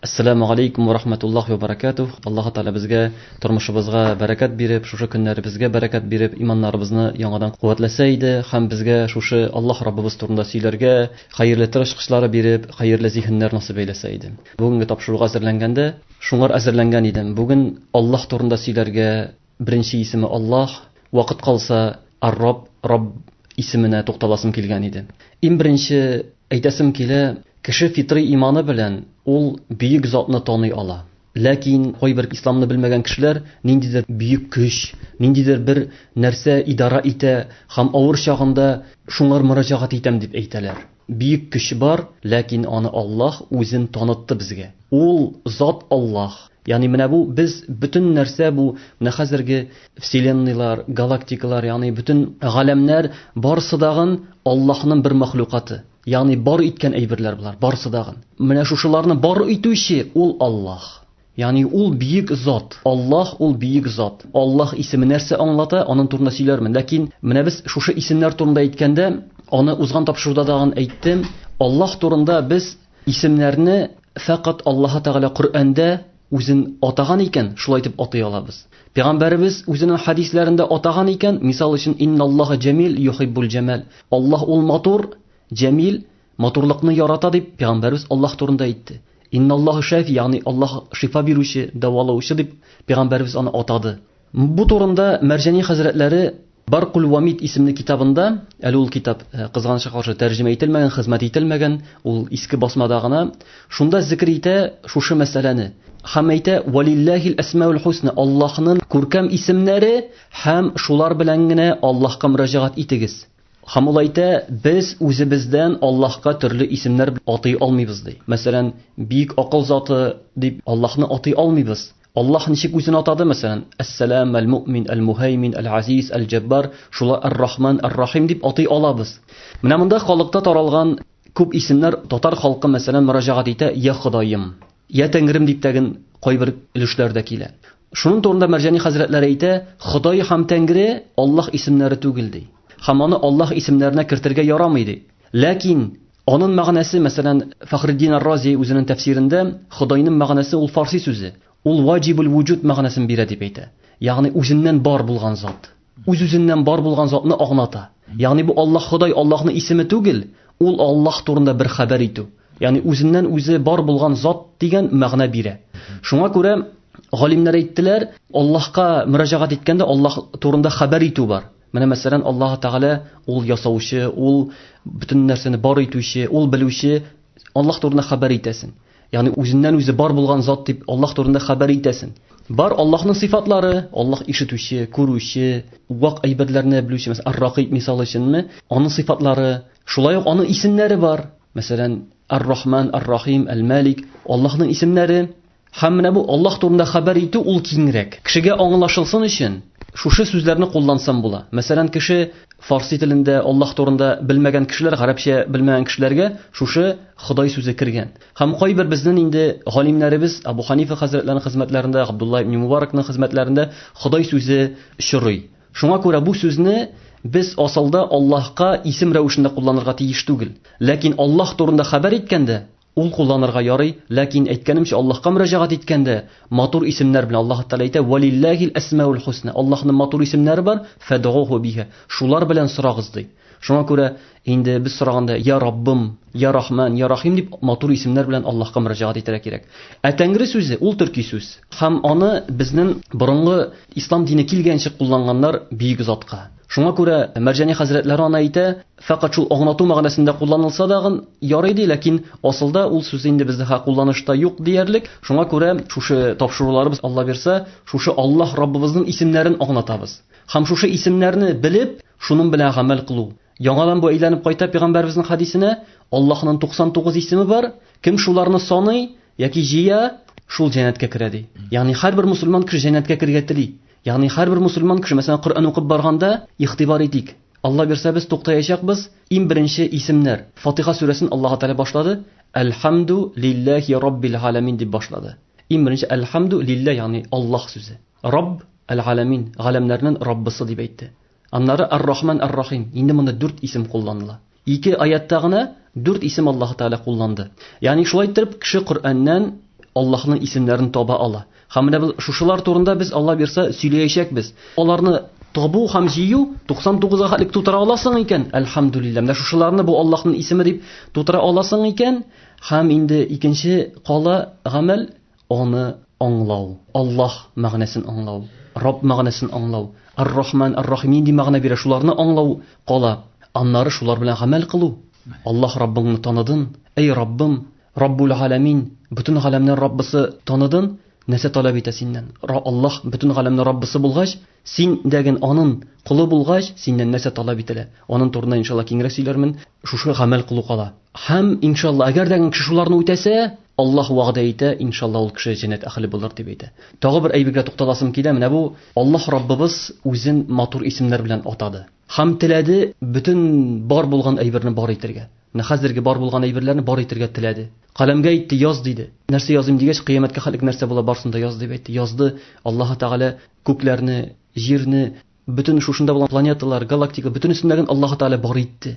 Ассаламу алейкум ва рахматуллахи ва баракатух. Аллаһ Тәгалә безгә тормышыбызга бәрәкәт биреп, шушы көннәребезгә бәрәкәт биреп, иманнарыбызны яңадан куәтләсә иде һәм безгә шушы Аллаһ Раббыбыз турында сөйләргә хәерле тел ачкычлары биреп, хәерле зиһеннәр насыйп әйләсә иде. Бүгенге тапшыруга әзерләнгәндә, шуңар әзерләнгән идем. Бүген Аллаһ турында сөйләргә беренче исеме Аллаһ, вакыт калса, Ар-Рабб, Рабб исеменә тукталасым килгән иде. Иң беренче әйтәсем килә, Кеше фитрый иманы белән ул бөек затны таный ала. Ләкин кайбер исламны белмәгән кешеләр ниндидер бөек көч, ниндидер бер нәрсә идара итә һәм авыр чагында шуңар мөрәҗәгать итәм дип әйтәләр. Бөек көч бар, ләкин аны Аллаһ үзен танытты безгә. Ул зат Аллаһ. Ягъни менә бу без бөтен нәрсә бу менә хәзерге вселенныйлар, галактикалар, ягъни бөтен галәмнәр барысы дагын Аллаһның бер мәхлукаты. Ягъни бар иткән әйберләр болар, барысы дагын. Менә шушыларны бар итүче ул Аллаһ. Ягъни ул бөек зат. Аллаһ ул бөек зат. Аллаһ исеме нәрсә аңлата, аның турында сөйләрмен. Ләкин менә без шушы исемнәр турында әйткәндә, аны узган тапшыруда дагын әйттем. Аллаһ турында без исемнәрне фәкать Аллаһ Тәгалә Коръәндә үзен атаган икән, шулай итеп атый алабыз. Пәйгамбәребез үзенең хәдисләрендә атаган икән, мисал өчен, инналлаһа җәмил юхиббул җәмәл. Аллаһ ул матур, җәмил, матурлыкны ярата дип пәйгамбәребез Аллаһ турында әйтте. Инналлаһа шафи, ягъни Аллаһ шифа бирүче, дәвалаучы дип пәйгамбәребез аны атады. Бу турында Мәрҗани хәзрәтләре Баркул Вамид исемле китабында, әле ул китап э, кызганычка каршы тәрҗемә ителмәгән, хезмәт ителмәгән, ул иске басмада гына, шунда зикр итә шушы мәсьәләне. Һәм әйтә, Валиллахил әсмаул хусна, Аллаһның күркәм исемнәре һәм шулар белән генә Аллаһка мөрәҗәгать итегез. Һәм ул әйтә, без үзебездән Аллаһка төрле исемнәр атый алмыйбыз ди. Мәсәлән, бик акыл заты дип Аллаһны атый алмыйбыз. Аллаһ ничек үзен атады, мәсәлән, Әс-Сәлам, Әл-Муъмин, Әл-Муһәймин, Әл-Азиз, Әл-Җәббар, шулай Ар-Рахман, Ар-Рахим дип атый алабыз. Менә монда халыкта таралган күп исемнәр татар халкы, мәсәлән, мөрәҗәгать итә, Я Ходаем, Я Тәңрем дип тәген кайбер өлешләрдә килә. Шуның турында Мәрҗани хәзрәтләре әйтә, Ходай һәм Тәңре Аллаһ исемнәре түгел ди. Һәм аны Аллаһ исемнәренә кертергә ярамый ди. Ләкин Аның мәгънәсе, мәсәлән, Фәхретдин ар-Рази үзенең тәфсирендә Ходайның мәгънәсе ул фарси сүзе. Ул ваҗибул вуҗуд мәгънәсен бирә дип әйтә. Ягъни үзеннән бар булган зат. Үз-үзеннән бар булган затны аңлата. Ягъни бу Аллаһ Ходай Аллаһның исеме түгел, ул Аллаһ турында бер хәбәр итү. Ягъни үзеннән үзе бар булган зат дигән мәгънә бирә. Шуңа күрә галимнәр әйттеләр, Аллаһка мөрәҗәгать иткәндә Аллаһ турында хәбәр итү бар. Менә мәсәлән, Аллаһ Тәгалә ул ясаучы, ул бөтен нәрсәне бар итүче, ул белүче, Аллаһ турында хәбәр итәсен. Ягъни үзеннән үзе бар булган зат дип Аллаһ турында хәбәр итәсен. Бар Аллаһның сыйфатлары, Аллаһ ишетүче, күрүче, вак әйберләрне белүче, мәсәлән, Ар-Ракыйб мисалы өченме, аның сыйфатлары, шулай ук аның исемнәре бар. Мәсәлән, Ар-Рахман, Ар-Рахим, Әл-Малик, Аллаһның исемнәре. Һәм менә бу Аллаһ турында хәбәр итү ул киңрәк. Кешегә аңлашылсын өчен шушы сүзләрне куллансам була. Мәсәлән, кеше фарси телендә Аллаһ турында белмәгән кешеләр, гарәпчә белмәгән кешеләргә шушы Ходай сүзе кергән. Һәм кайбер безнең инде галимнәребез Абу Ханифа хәзрәтләренең хезмәтләрендә, Габдулла ибн Мубаракның хезмәтләрендә Ходай сүзе очрый. Шуңа күрә бу сүзне без асылда Аллаһка исем рәвешендә кулланырга тиеш түгел. Ләкин Аллаһ турында хәбәр иткәндә Ул кулланырга ярый, ләкин, әйткәнемчә, Аллаһка мөрәҗәгать иткәндә, матур исемнәр белән Аллаһ Тәгалә әйтә, Вәлилләһил әсмаул хусна. Аллаһның матур исемнәре бар, фәдгуху биһа. Шулар белән сорагыз, ди. Шуңа күрә инде без сораганда, Я Раббым, Я Рахман, Я Рахим дип матур исемнәр белән Аллаһка мөрәҗәгать итәргә кирәк. Ә Тәңре сүзе ул төрки сүз. Һәм аны безнең борынгы ислам дине килгәнче кулланганнар бөек затка. Шуңа күрә Мәрҗани хәзрәтләре аны әйтә, фәкать шул аңлату мәгънәсендә кулланылса дагын ярый ди, ләкин асылда ул сүз инде бездә ха кулланышта юк диярлек. Шуңа күрә шушы тапшыруларыбыз, Алла бирсә, шушы Аллаһ Раббыбызның исемнәрен аңлатабыз. Һәм шушы исемнәрне белеп, шуның белән гамәл кылу. Яңадан бу әйләнеп кайта пәйгамбәребезнең хәдисенә, Аллаһның 99 исеме бар, кем шуларны саный яки җыя, шул җәннәткә керә ди. Ягъни һәрбер мусульман кеше җәннәткә керергә тели. Ягъни һәрбер мусульман кеше, мәсәлән, Коръән укып барганда игътибар итик. Алла бирсә без туктаячакбыз. Иң беренче исемнәр. Фатиха сүрәсен Аллаһ Тәгалә башлады. Әлхәмду лилләһи раббил галәмин дип башлады. Иң беренче әлхәмду лилләһ, ягъни Аллаһ сүзе. Рабб әл-галәмин, галәмнәрнең Раббысы дип әйтте. Аннары Ар-Рахман Ар-Рахим. Инде монда дүрт исем кулланыла. Ике аятта гына дүрт исем Аллаһ Тәгалә кулланды. Ягъни шулай иттереп кеше Коръәннән Аллаһның исемнәрен таба ала. Һәм менә без шушылар турында без Алла бирсә сөйләячәкбез. Аларны табу һәм җыю 99-га хәтлек тутыра аласың икән, әлхәмдүлилләһ. Менә шушыларны бу Аллаһның исеме дип тутыра аласың икән, һәм инде икенче кала гамәл аны аңлау. Аллаһ мәгънәсен аңлау, Рабб мәгънәсен аңлау, Ар-Рахман, Ар-Рахим нинди мәгънә бирә, шуларны аңлау кала. Аннары шулар белән гамәл кылу. Аллаһ Раббыңны таныдын, әй Раббым, Раббул галәмин, бөтен галәмнәр Раббысы таныдын, нәрсә таләп итә синнән? Аллаһ бөтен галәмнәр Раббысы булгач, син дәген анын колы булгач, синнән нәрсә таләп ителә? Анын турында иншалла киңрәк сөйләрмен. Шушы гамәл кылу кала. Һәм иншалла, әгәр дә кеше шуларны үтәсә, Аллаһ вәгъдә итә, иншалла ул кеше җәннәт әһеле булыр дип әйтә. Тагы бер әйбергә тукталасым килә, менә бу Аллаһ Раббыбыз үзен матур исемнәр белән атады. Һәм теләде бөтен бар булган әйберне бар итәргә. Менә хәзерге бар булган әйберләрне бар итәргә теләде. Каләмгә әйтте, яз диде. Нәрсә языйм дигәч, кыямәткә хәтлек нәрсә була, барсын да яз дип әйтте. Язды. Аллаһы Тәгалә күкләрне, җирне, бөтен шушында булган планеталар, галактика, бөтенесендәген Аллаһы Тәгалә бар итте.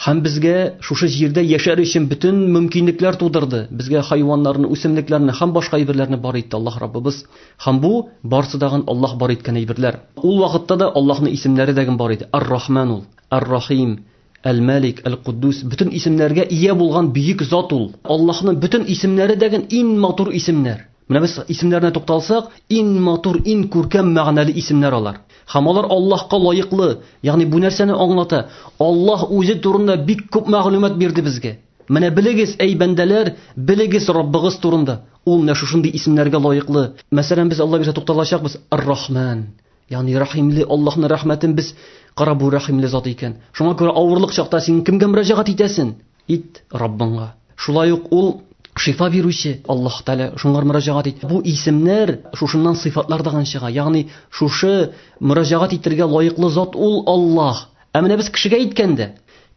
Һәм безгә шушы җирдә яшәр өчен бөтен мөмкинлекләр тудырды. Безгә хайваннарны, үсемлекләрне һәм башка әйберләрне бар итте Аллаһ Раббыбыз. Һәм бу барсы дагын Аллаһ бар иткән әйберләр. Ул вакытта да Аллаһның исемнәре дәген бар иде. Ар-Рахман ул, Ар-Рахим, Әл-Мәлик, Әл-Куддус, бөтен исемнәргә ия булган бөек зат ул. Аллаһның бөтен исемнәре дәген иң матур исемнәр. Менә без исемнәренә тукталсак, иң матур, иң күркәм мәгънәле исемнәр алар. Һәм алар Аллаһка лаеклы. Ягъни бу нәрсәне аңлата? Аллаһ үзе турында бик күп мәгълүмат бирде безгә. Менә белегез, әй бәндәләр, белегез Раббыгыз турында. Ул менә шушындый исемнәргә лаеклы. Мәсәлән, без Алла бирсә тукталачакбыз Ар-Рахман. Ягъни рәхимле Аллаһның рәхмәтен без кара бу рәхимле зат икән. Шуңа күрә авырлык чакта син кемгә мөрәҗәгать итәсен? Ит Раббыңга. Шулай ук ул шифа бирүче Аллаһ Тәгалә, шуңар мөрәҗәгать ит. Бу исемнәр шушыннан сыйфатлар даган чыга. Ягъни шушы мөрәҗәгать итергә лаеклы зат ул Аллаһ. Ә менә без кешегә әйткәндә,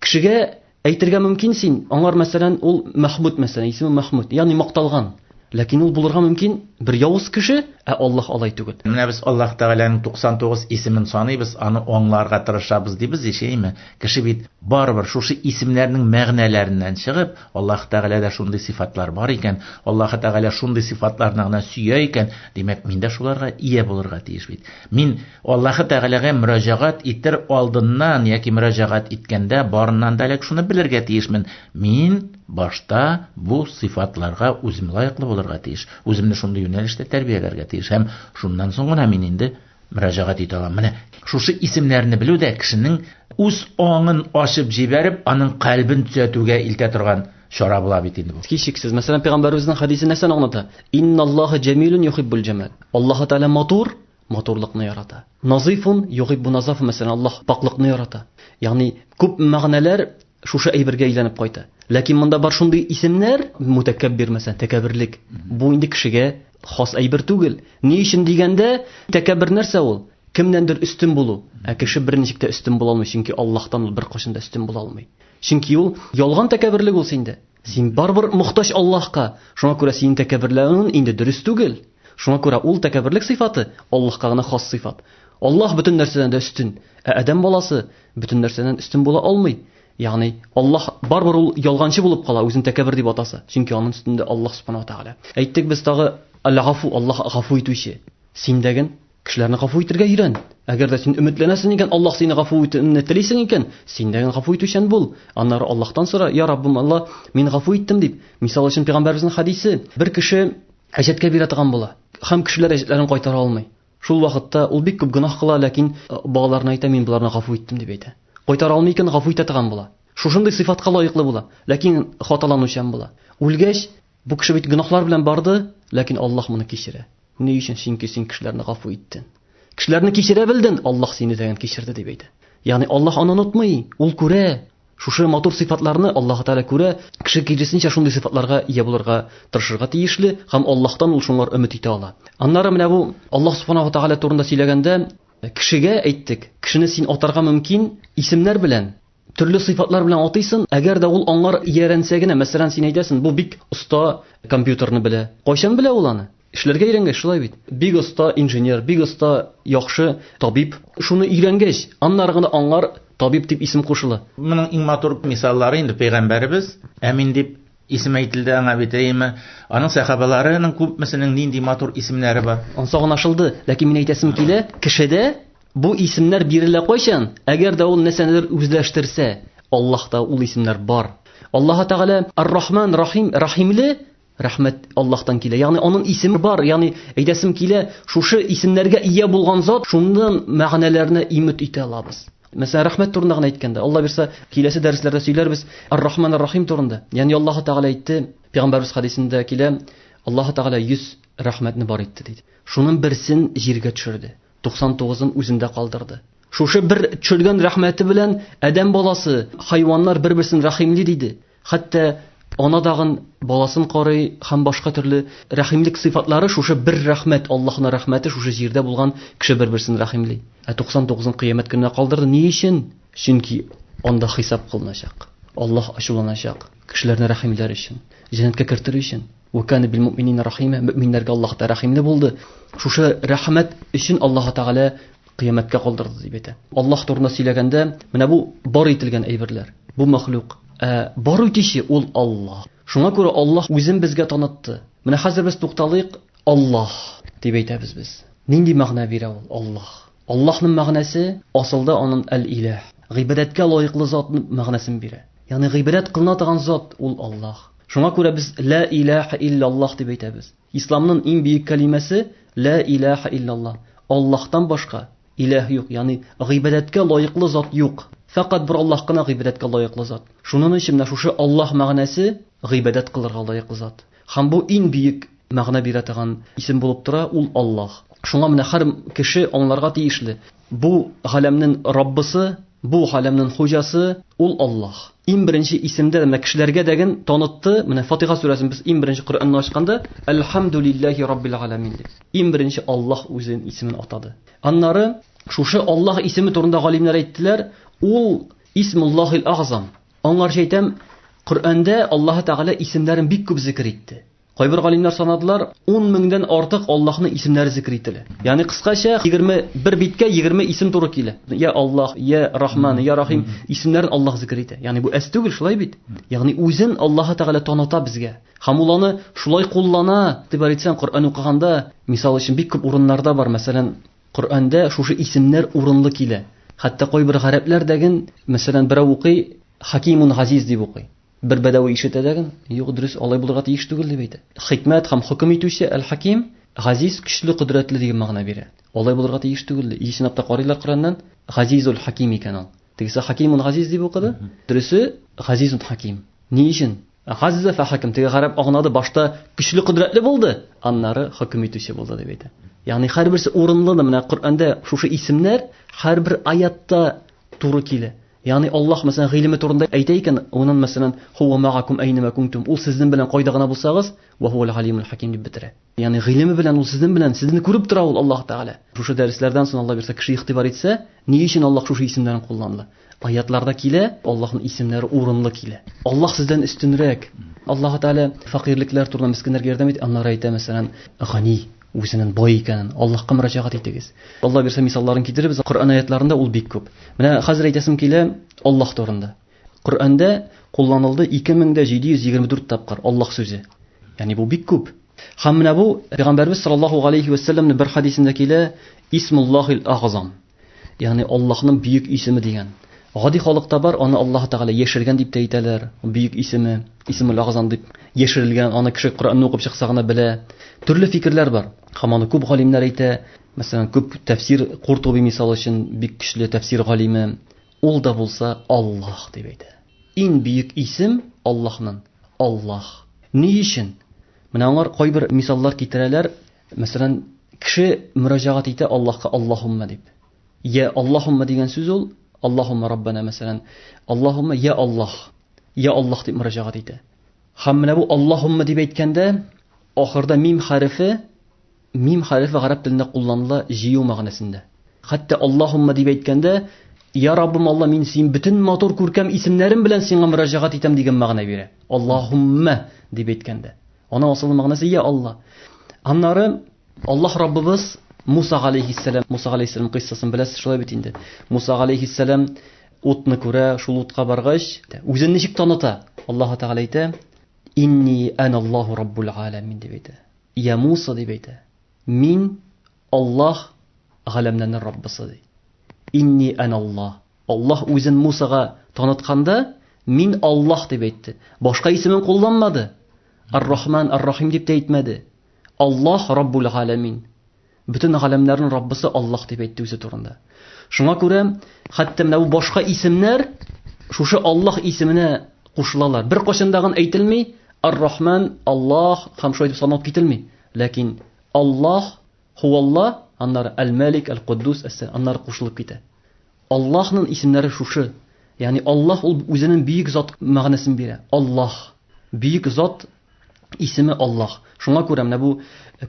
кешегә әйтергә мөмкин син, аңар мәсәлән, ул Мәхмүд мәсәлән, исеме Мәхмүд, ягъни макталган. Ләкин ул булырга мөмкин бер явыз кеше, ә Аллаһ алай түгел. Менә без Аллаһ Тәгаләнең 99 исемен саныйбыз, аны аңларга тырышабыз дибез ич, әйеме? Кеше бит барыбер шушы исемнәрнең мәгънәләреннән чыгып, Аллаһ Тәгаләдә шундый сыйфатлар бар икән, Аллаһ Тәгалә шундый сыйфатларны гына сөя икән, димәк, мин дә шуларга ия булырга тиеш бит. Мин Аллаһы Тәгаләгә мөрәҗәгать итер алдыннан яки мөрәҗәгать иткәндә барыннан да элек шуны белергә тиешмен, мин башта бу сыйфатларга үзем лаеклы булырга тиеш, үземне шундый юнәлештә тәрбияләргә тиеш һәм шуннан соң гына мин инде мөрәҗәгать итә алам. Менә шушы исемнәрне белү дә кешенең үз аңын ачып җибәреп, аның кальбен төзәтүгә илтә торган чара була бит инде бу. Һичшиксез. Мәсәлән, пәйгамбәребезнең хәдисе нәрсәне аңлата? Инналлаһа җәмилун юхиббул җәмал. Аллаһы Тәгалә матур, матурлыкны ярата. Назифун юхиббу назафа, мәсәлән, Аллаһ пакълыкны ярата. Ягъни күп мәгънәләр шушы әйбергә әйләнеп кайта. Ләкин монда бар шундый исемнәр, мутәкәббир, мәсәлән, тәкәбберлек. Бу инде кешегә хас әйбер түгел. Ни өчен дигәндә, тәкәббер нәрсә ул? Кемнәндер өстен булу. Ә кеше берничек тә өстен була алмый, чөнки Аллаһтан ул беркайчан да өстен була алмый. Чөнки ул ялган тәкәбберлек ул синдә. Син барыбер мохтаҗ Аллаһка. Шуңа күрә синең тәкәбберләнүең инде дөрес түгел. Шуңа күрә ул тәкәбберлек сыйфаты Аллаһка гына хас сыйфат. Аллаһ бөтен нәрсәдән дә өстен, ә адәм баласы бөтен нәрсәдән өстен була алмый. Ягъни Аллаһ барыбер ул ялганчы булып кала, үзен тәкәббер дип атаса, чөнки аның өстендә Аллаһ субхана ва тааля. Әйттек без тагы Аль-Гафу, Аллаһ гафу итүче. Син дәген кешеләрне гафу итергә өйрән. Әгәр дә син өметләнәсең икән, Аллаһ сине гафу итүне телисең икән, син дә гафу итүчән бул. Аннары Аллаһтан сора, я Раббым Аллаһ, мин гафу иттем дип. Мисал өчен пәйгамбәребезнең хәдисе, бер кеше әҗәткә бирә торган була. Һәм кешеләр әҗәтләрен кайтара алмый. Шул вакытта ул бик күп гөнаһ кыла, ләкин балаларына әйтә, мин боларны гафу иттем дип әйтә. Кайтара алмый икән, гафу итә торган була. Шушындый сыйфатка лаеклы була, ләкин хаталанучан була. Үлгәч, бу кеше бит гөнаһлар белән барды, ләкин Аллаһ моны кичерә. Ни өчен? Чөнки син кешеләрне гафу иттең. Кешеләрне кичерә белдең, Аллаһ сине дә кичерде дип әйтә. Ягъни Аллаһ аны онытмый, ул күрә. Шушы матур сыйфатларны Аллаһ Тәгалә күрә, кеше киресенчә шундый сыйфатларга ия булырга тырышырга тиешле һәм Аллаһтан ул шуңар өмет итә ала. Аннары менә бу Аллаһ Субханаһу Тәгалә турында сөйләгәндә, кешегә әйттек, кешене син атарга мөмкин исемнәр белән, төрле сыйфатлар белән атыйсың, әгәр дә ул аңар иярәнсә генә, мәсәлән, син әйтәсең, бу бик оста компьютерны белә. Кайчан белә ул аны? Эшләргә өйрәнгәч, шулай бит. Бик оста инженер, бик оста яхшы табиб. Шуны өйрәнгәч, аннары гына аңар табиб дип исем кушыла. Моның иң матур мисаллары инде пәйгамбәребез Әмин дип. Исем әйтелде аңа бит, әйеме? Аның сәхабаларының күпмесенең нинди матур исемнәре бар. Ансы аңлашылды, ләкин мин әйтәсем килә, кешедә бу исемнәр бирелә кайчан? Әгәр дә ул нәрсәнедер үзләштерсә, Аллаһта ул исемнәр бар. Аллаһ Тәгалә Ар-Рахман, Рахим, Рахимле, рәхмәт Аллаһтан килә. Ягъни аның исеме бар, ягъни әйтәсем килә, шушы исемнәргә ия булган зат шуннан мәгънәләрне имет итә алабыз. Мәсәлән, рәхмәт турында гына әйткәндә, Алла бирсә, киләсе дәресләрдә сөйләрбез Ар-Рахман Ар-Рахим турында. Ягъни Аллаһ Тәгалә әйтте, Пәйгамбәрбез хәдисендә килә, Аллаһ Тәгалә 100 рәхмәтне бар итте диде. Шуның берсен җиргә төшерде. 99-ын үзендә калдырды. Шушы бер төшергән рәхмәте белән адәм баласы, хайваннар бер-берсен рәхимли диде. Хәтта ана дагын баласын карый һәм башка төрле рәхимлек сыйфатлары шушы бер рәхмәт, Аллаһның рәхмәте шушы җирдә булган кеше бер-берсен рәхимли. Ә 99-ын кыямәт көненә калдырды. Ни өчен? Чөнки анда хисап кылыначак. Аллаһ ачуланачак кешеләрне рәхимләр өчен, җәннәткә кертер өчен. Ва кана бил муъминина рахима. Мөэминнәргә Аллаһ та рәхимле булды. Шушы рәхмәт өчен Аллаһ Тәгалә кыямәткә калдырды дип әйтә. Аллаһ турында сөйләгәндә, менә бу бар ителгән әйберләр, бу мәхлук. Ә бар итүче ул Аллаһ. Шуңа күрә Аллаһ үзен безгә танытты. Менә хәзер без тукталыйк, Аллаһ дип әйтәбез без. Нинди мәгънә бирә ул Аллаһ? Аллаһның мәгънәсе асылда аның әл-иләһ, гыйбадәткә лаеклы зат мәгънәсен бирә. Ягъни гыйбадәт кылына торган зат ул Аллаһ. Шуңа күрә без ла илаһа иллаллаһ дип әйтәбез. Исламның иң бөек кәлимәсе ла илаһа иллаллаһ. Аллаһтан башка иләһ юк, ягъни гыйбадәткә лаеклы зат юк. Фәкать бер Аллаһ кына гыйбадәткә лаеклы зат. Шуның өчен менә шушы Аллаһ мәгънәсе гыйбадәт кылырга лаеклы зат. Һәм бу иң бөек мәгънә бирә торган исем булып тора, ул Аллаһ. Шуңа менә һәр кеше аңларга тиешле. Бу галәмнең Раббысы, бу галәмнең хуҗасы ул Аллаһ. Иң беренче исемдә менә кешеләргә дәген танытты. Менә Фатиха сүрәсен без иң беренче Коръәнне ачканда Әлхәмдүлилләһи раббил галәмин дип. Иң беренче Аллаһ үзенең исемен атады. Аннары шушы Аллаһ исеме турында галимнәр әйттеләр, ул Исмуллаһил агзам. Аңарча әйтәм, Коръәндә Аллаһ Тәгалә исемнәрен бик күп зикер итте. Кайбер галимнәр санадылар, 10 меңдән артык Аллаһның исемнәре зикер ителә. Ягъни кыскача 21 биткә 20 исем туры килә. Я Аллаһ, я Рахман, я Рахим исемнәрен Аллаһ зикер итә. Ягъни бу әз түгел, шулай бит? Ягъни үзен Аллаһ Тәгалә таныта безгә. Һәм ул аны шулай куллана. Игътибар итсәң, Коръән укыганда, мисал өчен, бик күп урыннарда бар, мәсәлән, Коръәндә шушы исемнәр урынлы килә. Хәтта кайбер гарәпләр дәген, мәсәлән, берәү укый, Хакимун Газиз дип укый. Бер бәдәви ишетә дәген, юк, дөрес, алай булырга тиеш түгел дип әйтә. Хикмәт һәм хөкем итүче Әл-Хаким, Газиз, көчле, кодрәтле дигән мәгънә бирә. Алай булырга тиеш түгел ди. И чынлап та карыйлар Коръәннән, Газизул Хаким икән ул. Тегесе Хакимун Газиз дип укыды. Дөресе Газизун Хаким. Ни өчен? Газза фә хаким. Теге гарәп аңлады, башта көчле, кодрәтле булды, аннары хөкем итүче булды дип әйтә. Ягъни һәрберсе урынлы да менә Коръәндә шушы исемнәр һәрбер аятта туры килә. Ягъни Аллаһ мәсәлән гыйлеме турында әйтә икән, унын мәсәлән хуа магакум әйнәмә кунтум, ул сезнең белән кайда гына булсагыз, ва хуал галимул хаким дип бетерә. Ягъни гыйлеме белән ул сезнең белән, сезне күреп тора ул Аллаһ Тәгалә. Шушы дәресләрдән соң Алла бирсә кеше игътибар итсә, ни өчен Аллаһ шушы исемнәрен кулланды? Аятларда килә, Аллаһның исемнәре урынлы килә. Аллаһ сездән өстенрәк. Аллаһ Тәгалә фәкыйрьлекләр турында мескеннәргә ярдәм итә, аннары әйтә, мәсәлән, гани, үзенең бай икәнен, Аллаһка мөрәҗәгать итегез. Алла бирсә мисалларын китерербез, Коръән аятларында ул бик күп. Менә хәзер әйтәсем килә Аллаһ турында. Коръәндә кулланылды 2724 тапкыр Аллаһ сүзе. Ягъни бу бик күп. Һәм менә бу Пәйгамбәрбез саллаллаһу алейхи ва сәлләмнең бер хадисендә килә, Исмуллаһил агзам. Ягъни Аллаһның бөек исеме дигән. Гади халыкта бар, аны Аллаһ Тәгалә яшергән дип тә әйтәләр. Бөек исеме, Исмул Агзам дип яшерелгән, аны кеше Коръәнне укып чыкса гына белә. Төрле фикерләр бар. Һәм аны күп галимнәр әйтә. Мәсәлән, күп тәфсир Куртуби мисал өчен бик көчле тәфсир галиме. Ул да булса Аллаһ дип әйтә. Иң бөек исем Аллаһның Аллаһ. Ни өчен? Менә аңар кайбер мисаллар китерәләр. Мәсәлән, кеше мөрәҗәгать итә Аллаһка Аллаһумма дип. Я Аллаһумма дигән сүз ул Аллаһумма Раббана мәсәлән, Аллаһумма я Аллаһ. Я Аллаһ дип мөрәҗәгать итә. Һәм менә бу Аллаһумма дип әйткәндә, ахырда мим хәрефе, мим хәрефе гарәп телендә кулланыла җыю мәгънәсендә. Хәтта Аллаһумма дип әйткәндә, Я Раббым Алла, мин син бөтен матур күркәм исемнәрем белән сиңа мөрәҗәгать итәм дигән мәгънә бирә. Аллаһумма дип әйткәндә. Аның асылы мәгънәсе я Алла. Аннары Аллаһ Раббыбыз Муса галәйһиссәлам, Муса галәйһиссәлам кыйссасын беләсез шулай бит инде. Муса галәйһиссәлам утны күрә, шул утка баргач, үзен ничек таныта? Аллаһ Тәгалә әйтә: Инни аналлаһу раббул аламин дип әйтә. Я Муса дип әйтә. Мин Аллаһ галәмнәрнең Раббысы ди. Инни аналлаһ. Аллаһ үзен Мусага танытканда, мин Аллаһ дип әйтте. Башка исемен кулланмады. Ар-Рахман, Ар-Рахим дип тә әйтмәде. Аллаһ Раббул галәмин. Бөтен галәмнәрнең Раббысы Аллаһ дип әйтте үзе турында. Шуңа күрә хәтта менә бу башка исемнәр шушы Аллаһ исеменә кушылалар. Бер кайчан дагын әйтелми Ар-Рахман, Аллаһ һәм шулай дип саналып кителми. Ләкин Аллаһ, Хуалла, аннары Әл-Мәлик, Әл-Куддус, аннары кушылып китә. Аллаһның исемнәре шушы. Ягъни Аллаһ ул үзенең бөек зат мәгънәсен бирә. Аллаһ. Бөек зат исеме Аллаһ. Шуңа күрә менә бу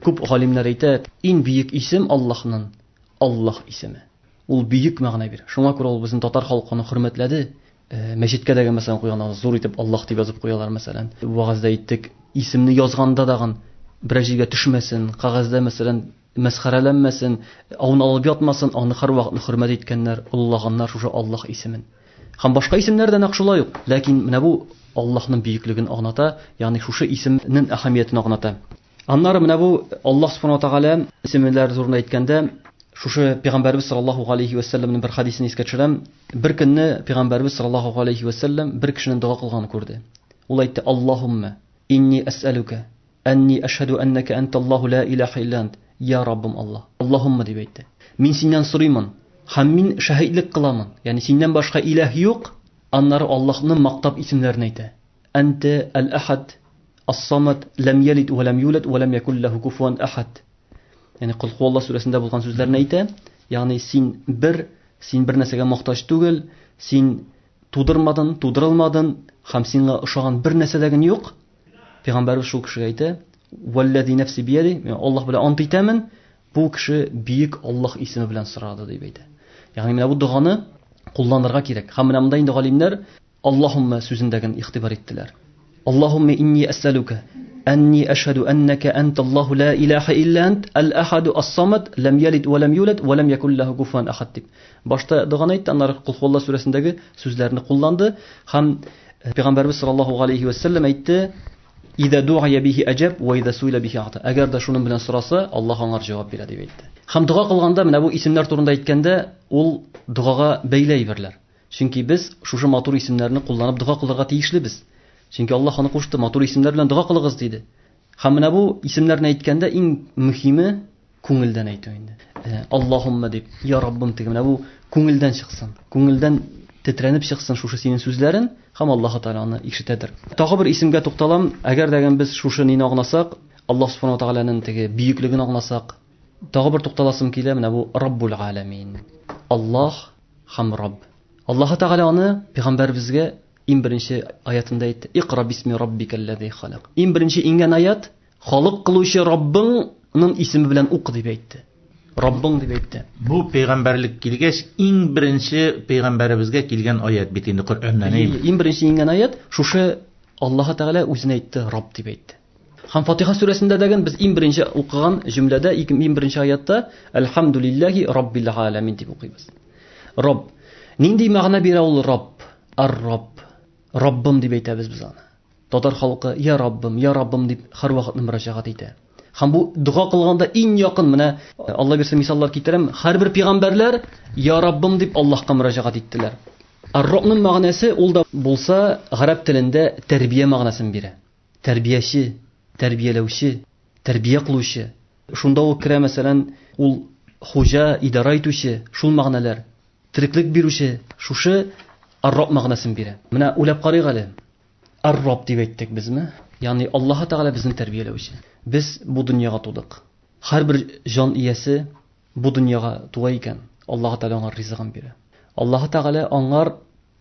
күп галимнәр әйтә, иң бөек исем Аллаһның Аллаһ исеме. Ул бөек мәгънә бирә. Шуңа күрә ул безнең татар халкы аны хөрмәтләде. Мәчеткә дә мәсәлән куйганда зур итеп Аллаһ дип язып куялар мәсәлән. Вәгазьдә әйттек, исемне язганда дагын берәр җиргә төшмәсен, кәгазьдә мәсәлән мәсхәрәләнмәсен, авын алып ятмасын, аны һәрвакытны хөрмәт иткәннәр, олылаганнар шушы Аллаһ исемен. Һәм башка исемнәр дә нәкъ шулай ук. Ләкин менә бу Аллаһның бөеклеген аңлата, ягъни шушы исемнең әһәмиятен аңлата. Аннары менә бу Аллаһ субхана тәгалә исемнәре турында әйткәндә, шушы пәйгамбәрбез саллаллаһу алейхи ва сәлләмнең бер хадисен искә төшерәм. Бер көнне пәйгамбәрбез саллаллаһу алейхи ва сәлләм бер кешенең дога кылганын күрде. Ул әйтте: "Аллаһумма инни әсәлүкә Әнни әшһәдү әннәкә әнтәллаһу ла илаһа илля ант. Я Раббым Аллаһ. Аллаһумма дип әйтте. Мин синнән сорыймын һәм мин шәһидлек кыламын. Ягъни синнән башка илаһ юк. Аннары Аллаһның мактап исемнәрен әйтә. Әнтә әл-әхад, ас-самад, ләм ялид ва ләм юлад ва ләм якул ләһу куфуан әхад. Ягъни Кол Хуаллаһ сүрәсендә булган сүзләрне әйтә. Ягъни син бер, син бер нәрсәгә мохтаҗ түгел, син тудырмадың, тудырылмадың һәм сиңа ошаган бер нәрсә дә юк. Пәйгамбәрбез шул кешегә әйтә: "Валлази нафси бияди", мин Аллаһ белән ант итәмен, бу кеше бөек Аллаһ исеме белән сорады дип әйтә. Ягъни менә бу доганы кулланырга кирәк. Һәм менә монда инде галимнәр Аллаһумма сүзендәген игътибар иттеләр. Аллаһумма инни әсәлүкә әнни әшһәду әннәкә әнталлаһу ла илаһа илля ант әл-әхаду ас-самад лам ялид ва лам юлад ва лам якул лаху куфуан ахад дип. Башта доганы әйтте, аннары Кул Хуалла сүрәсендәге сүзләрне кулланды һәм Пәйгамбәрбез саллаллаһу алейхи ва сәлләм әйтте: "Иза ду'ия бихи аҗаб ва иза суила бихи ата". Әгәр дә шуның белән сораса, Аллаһ аңар җавап бирә дип әйтте. Һәм дога кылганда менә бу исемнәр турында әйткәндә, ул догага бәйле әйберләр. Чөнки без шушы матур исемнәрне кулланып дога кылырга тиешлебез. Чөнки Аллаһ аны кушты, матур исемнәр белән дога кылыгыз диде. Һәм менә бу исемнәрне әйткәндә иң мөһиме күңелдән әйтү инде. Аллаһумма дип, я Раббым дип, менә бу күңелдән чыксын. Күңелдән тетрәнеп чыксын шушы синең сүзләрен һәм Аллаһ Тәгалә аны ишетәдер. Тагы бер исемгә тукталам. Әгәр дә без шушы нине аңласак, Аллаһ Субхану Тәгаләнең теге бөеклеген аңласак, тагы бер тукталасым килә, менә бу Раббул Аламин. Аллаһ һәм Рабб. Аллаһ Тәгалә аны пәйгамбәребезгә иң беренче аятында әйтте. Икра бисми раббикаллази халак. Иң беренче иңгән аят Халык кылучы Раббыңның исеме белән ук дип әйтте. Раббың дип әйтте. Бу пәйгамбәрлек килгәч, иң беренче пәйгамбәребезгә килгән аят бит инде Коръәннән. Иң беренче иңгән аят шушы Аллаһ Тәгалә үзенә әйтте, Рабб дип әйтте. Һәм Фатиха сүрәсендә дәген без иң беренче укыган җөмләдә, иң беренче аятта Әлхәмдүлилләһи Раббил галәмин дип укыйбыз. Рабб. Нинди мәгънә бирә ул Рабб? Ар-Рабб. Раббым дип әйтәбез без аны. Татар халкы Я Раббым, я Раббым дип һәрвакытны мөрәҗәгать итә. Һәм бу дога кылганда иң якын менә Алла бирсә мисаллар китерәм, һәрбер пәйгамбәрләр Я Раббым дип Аллаһка мөрәҗәгать иттеләр. Ар-Рабның мәгънәсе ул да булса гарәп телендә тәрбия мәгънәсен бирә. Тәрбияче, тәрбияләүче, тәрбия кылучы. Шунда ук керә, мәсәлән, ул хуҗа, идарә итүче, шул мәгънәләр. Тереклек бирүче, шушы Ар-Раб мәгънәсен бирә. Менә уйлап карыйк әле. Ар-Раб дип әйттек безме? Ягъни Аллаһ Тәгалә безне тәрбияләүче. Без бу дөньяга тудык. Һәрбер җан иясе бу дөньяга туа икән, Аллаһ Тәгалә аңар ризыгын бирә. Аллаһ Тәгалә аңар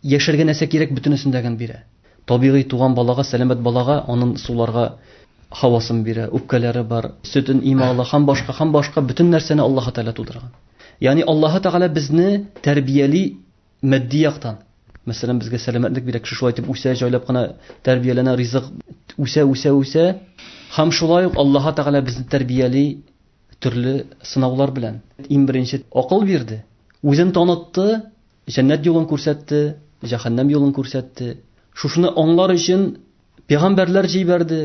яшәргә нәрсә кирәк бөтенесен дә бирә. Табигый туган балага, сәламәт балага анын суларга һавасын бирә, үпкәләре бар, сөтен имә ала һәм башка, һәм башка бөтен нәрсәне Аллаһ Тәгалә тудырган. Ягъни Аллаһ Тәгалә безне тәрбияли матди яктан. Мәсәлән, безгә сәламәтлек бирә, кеше шулай итеп үсә, җайлап кына тәрбияләнә, ризык үсә, үсә, үсә. Һәм шулай ук Аллаһ Тәгалә безне тәрбияли төрле сынаулар белән. Иң беренче акыл бирде, үзен танытты, җәннәт юлын күрсәтте, җәһәннәм юлын күрсәтте. Шушыны аңлар өчен Пәйгамбәрләр җибәрде,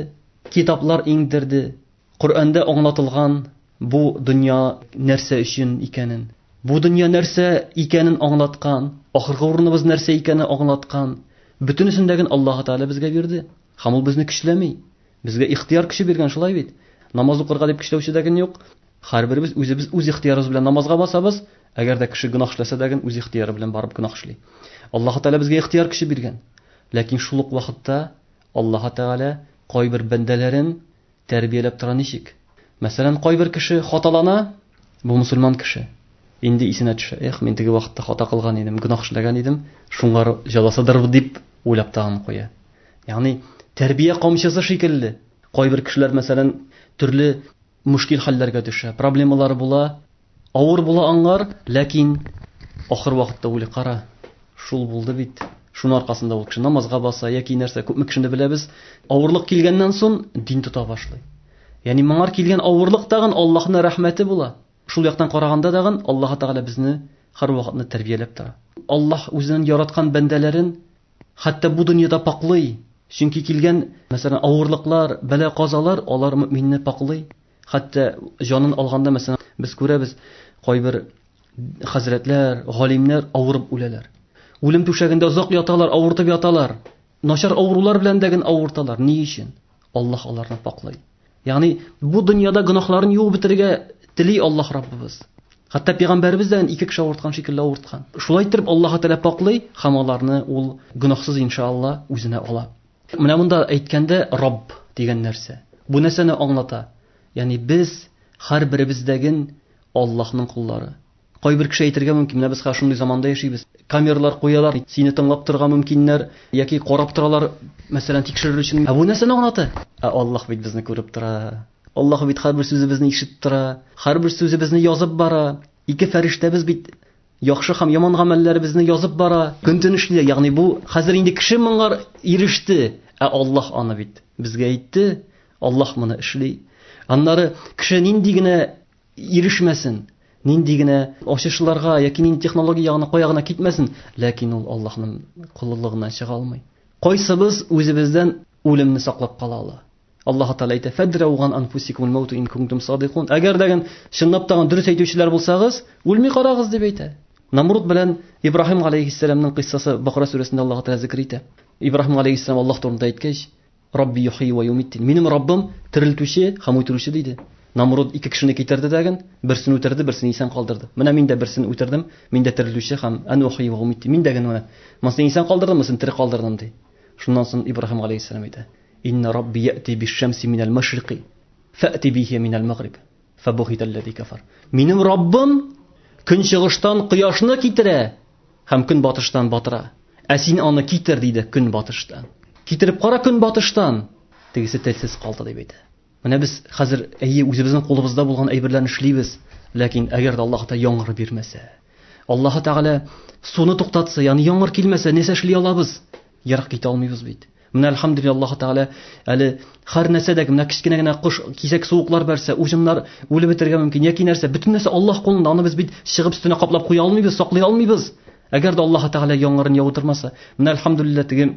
китаплар иңдерде. Коръәндә аңлатылган бу дөнья нәрсә өчен икәнен, бу дөнья нәрсә икәнен аңлаткан, ахыргы урыныбыз нәрсә икәнен аңлаткан. Бөтенесен дә Аллаһ Тәгалә безгә бирде. Һәм ул безне көчләми. Безгә ихтыяр көче биргән, шулай бит? Намаз укырга дип көчләүче дә юк. Һәрберебез үзебез үз ихтыярыбыз белән намазга басабыз. Әгәр дә кеше гөнаһ эшләсә дә, үз ихтыяры белән барып гөнаһ эшли. Аллаһ Тәгалә безгә ихтыяр көче биргән. Ләкин шул ук вакытта Аллаһ Тәгалә кайбер бәндәләрен тәрбияләп тора ничек? Мәсәлән, кайбер кеше хаталана, бу мусульман кеше. Инде исенә төшә, эх, мин теге вакытта хата кылган идем, гөнаһ эшләгән идем, шуңар җәзасыдыр дип уйлап тагын куя. Ягъни тәрбия камчысы шикелле. Кайбер кешеләр, мәсәлән, төрле мөшкил хәлләргә төшә, проблемалары була, авыр була аңар, ләкин ахыр вакытта уйлый, кара, шул булды бит. Шуның аркасында ул кеше намазга баса яки нәрсә, күпме кешене беләбез, авырлык килгәннән соң дин тота башлый. Ягъни моңар килгән авырлык тагын Аллаһның рәхмәте була. Шул яктан караганда тагын Аллаһ Тәгалә безне һәрвакытны тәрбияләп тора. Аллаһ үзенең яраткан бәндәләрен хәтта бу дөньяда паклый. Чөнки килгән, мәсәлән, авырлыклар, бәла-казалар алар мөминне паклый. Хәтта җанын алганда, мәсәлән, без күрәбез, кайбер хәзрәтләр, галимнәр авырып үләләр. Үлем түшәгендә озак яталар, авыртып яталар. Начар авырулар белән дә генә авырталар. Ни өчен? Аллаһ аларны паклый. Ягъни бу дөньяда гөнаһларын юып бетерергә тели Аллаһ Раббыбыз. Хәтта пәйгамбәребез дә ике кеше авырткан шикелле авырткан. Шулай итеп Аллаһ Тәгалә паклый һәм аларны ул гөнаһсыз иншалла үзенә ала. Менә монда әйткәндә Рабб дигән нәрсә. Бу нәрсәне аңлата? Ягъни без һәрберебездәген Аллаһның куллары. Кайбер кеше әйтергә мөмкин, менә без хәзер шундый заманда яшибез. Камералар куялар, сине тыңлап торырга мөмкиннәр, яки карап торалар, мәсәлән, тикшерер өчен. Ә бу нәрсәне аңлата? Ә Аллаһ бит безне күреп тора. Аллаһ бит һәрбер сүзебезне ишетеп тора, һәрбер сүзебезне язып бара. Ике фәрештәбез бит яхшы һәм яман гамәлләребезне язып бара. Көн-төн эшли, ягъни бу хәзер инде кеше моңар иреште, ә Аллаһ аны бит безгә әйтте, Аллаһ моны эшли. Аннары кеше нинди генә ирешмәсен, нинди генә ачышларга яки нинди технология ягына кая гына китмәсен, ләкин ул Аллаһның коллыгыннан чыга алмый. Кайсыбыз үзебездән үлемне саклап кала ала? Аллаһ Тәгалә әйтә: "Фадрау ган анфусикум мауту ин кунтум садикун". Әгәр дә чынлап та дөрес әйтүчеләр булсагыз, үлми карагыз дип әйтә. Намруд белән Ибраһим галәйһиссәламның кыйссасы Бакара сүрәсендә Аллаһ Тәгалә зикр итә. Ибраһим галәйһиссәлам Аллаһ турында әйткәч, Рабби юхи ва юмит. Минем Раббым терелтүче һәм үтерүче диде. Намруд ике кешене китерде дәген, берсен үтерде, берсен исән калдырды. Менә мин дә берсен үтердем, мин дә терелтүче һәм ан ухи ва умит. Мин дә генә монысын исән калдырдым, монысын тере калдырдым ди. Шуннан соң Ибраһим галәйһиссәлам әйтә: Инна Рабби яти биш-шамси минәл машрикы, фәти бихи минәл магриб. Фабухиталлази кафар. Минем Раббым көнчыгыштан кояшны китерә һәм көнбатыштан батыра. Ә син аны китер, диде көнбатыштан. Китереп кара көнбатыштан. Тегесе телсез калды дип әйтә. Менә без хәзер әйе үзебезнең кулыбызда булган әйберләрне эшлибез, ләкин әгәр дә Аллаһ Тәгалә яңгыр бирмәсә, Аллаһ Тәгалә суны туктатса, ягъни яңгыр килмәсә, нәрсә эшли алабыз? Ерак китә алмыйбыз бит. Менә әлхәмдүлилләһ Аллаһ Тәгалә әле һәр нәрсәдә менә кечкенә генә кош кисәк суыклар бәрсә, уҗымнар үлеп бетәргә мөмкин яки нәрсә, бөтен нәрсә Аллаһ кулында, аны без бит чыгып өстенә каплап куя алмыйбыз, саклый алмыйбыз. Әгәр дә Аллаһ Тәгалә яңгырын яудырмаса, менә әлхәмдүлилләһ теге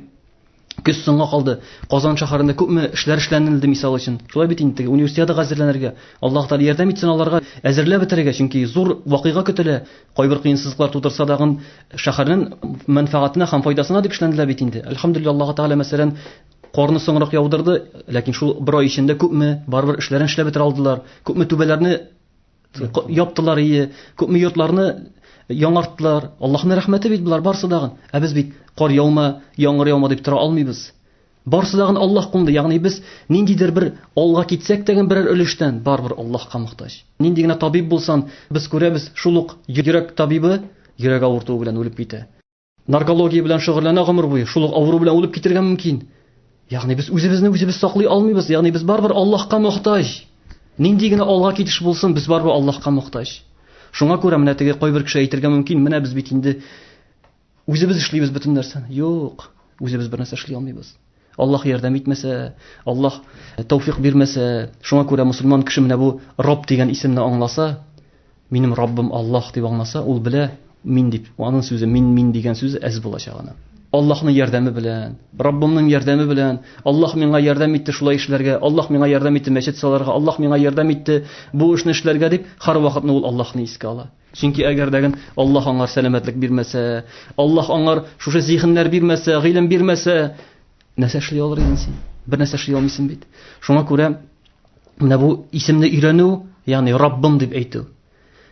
көз соңга калды. Казан шәһәрендә күпме эшләр эшләнелде мисал өчен. Шулай бит инде универсиадага әзерләнергә. Аллаһ Тәгалә ярдәм итсен аларга әзерләп бетерергә, чөнки зур вакыйга көтелә. Кайбер кыенсызлыклар тудырса дагын шәһәрнең мәнфәгатенә һәм файдасына дип эшләнелә бит инде. Әлхәмдүлилләһ Аллаһ Тәгалә мәсәлән карны соңрак яудырды, ләкин шул бер ай эчендә күпме барыбер эшләрен эшләп бетерә алдылар, күпме түбәләрне яптылар ие, күпме йортларны яңарттылар. Аллаһның рәхмәте бит болар барсы дагын. Ә без бит кар яума, яңгыр яума дип тора алмыйбыз. Барсы дагын Аллаһ кулында, ягъни без ниндидер бер алга китсәк тә берәр өлештән барыбер Аллаһка мохтаҗ. Нинди генә табиб булсан, без күрәбез, шул ук йөрәк табибы йөрәк авыртуы белән үлеп китә. Наркология белән шөгыльләнә гомер буе, шул ук авыру белән үлеп китергә мөмкин. Ягъни без үзебезне үзебез саклый алмыйбыз, ягъни без барыбер Аллаһка мохтаҗ. Нинди генә алга китеш булсын, без барыбер Аллаһка мохтаҗ. Шуңа күрә менә теге кайбер кеше әйтергә мөмкин, менә без бит инде үзебез эшлибез бөтен нәрсәне. Юк, үзебез бер нәрсә эшли алмыйбыз. Аллаһ ярдәм итмәсә, Аллаһ тәүфик бирмәсә, шуңа күрә мусульман кеше менә бу Рабб дигән исемне аңласа, минем Раббым Аллаһ дип аңласа, ул белә, мин дип, аның сүзе мин, мин дигән сүзе әз булачак аны. Аллаһның ярдәме белән, Раббымның ярдәме белән, Аллаһ миңа ярдәм итте шулай эшләргә, Аллаһ миңа ярдәм итте мәчет салырга, Аллаһ миңа ярдәм итте бу эшне эшләргә дип, һәрвакытны ул Аллаһны искә ала. Чөнки әгәр дә Аллаһ аңар сәламәтлек бирмәсә, Аллаһ аңар шушы зиһеннәр бирмәсә, гыйлем бирмәсә, нәрсә эшли алыр идең син? Бер нәрсә эшли алмыйсың бит. Шуңа күрә менә бу исемне өйрәнү, ягъни Раббым дип әйтү.